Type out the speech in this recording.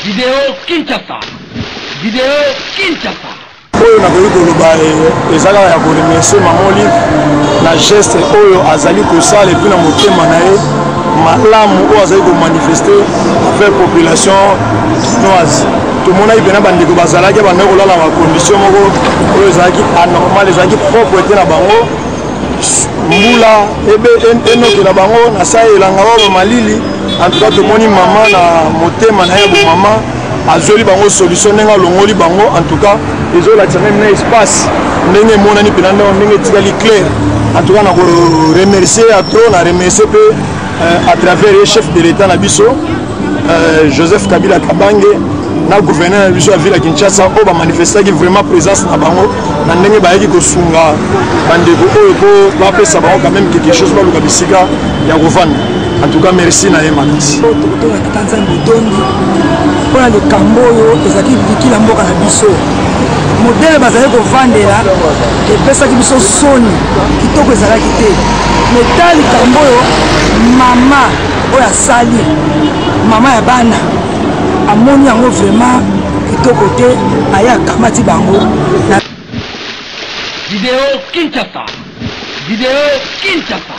Video Kinshasa. Video Kinshasa. Oyo nakoki koloba eza kaka ya koremercier mama Olive na geste oyo azali kosala epuis na motema na ye malamu oyo azali komanifeste envers population kinoise. Tomonaki mpena bandeko bazalaki bandaki kolala na bacondition moko oyo ezalaki anormal, ezalaki propre te na bango, mbula enokela bango na sa elanga oyo malili. En tout cas tomoni mama na motema na ye ya bomama azweli bango solution ndenge alongoli bango. En tout cas ezolakisa meme na espace ndenge emonani mpena ndenge ndenge etikali clair. En tout cas na koremercier ya trop, na remercier mpe à travers ye chef de l'état na biso Joseph Kabila Kabange na gouverneur na biso ya ville ya Kinshasa oyo bamanifestaki vraiment présence na bango na ndenge bayaki kosunga bandeko oyo mpo bapesa bango quand même quelque chose, baluka bisika ya kovanda. En tout cas merci na ye makasi. Tokotonga tata Nzambe otondi mpona likambo oyo ezalaki likila mboka na biso, modele bazali kovandela epesaki biso soni, kitoko ezalaki te. Me ta likambo oyo mama oyo asali, mama ya bana amoni yango vraiment kitoko te, aye akamati bango na Video Kinshasa. Video Kinshasa.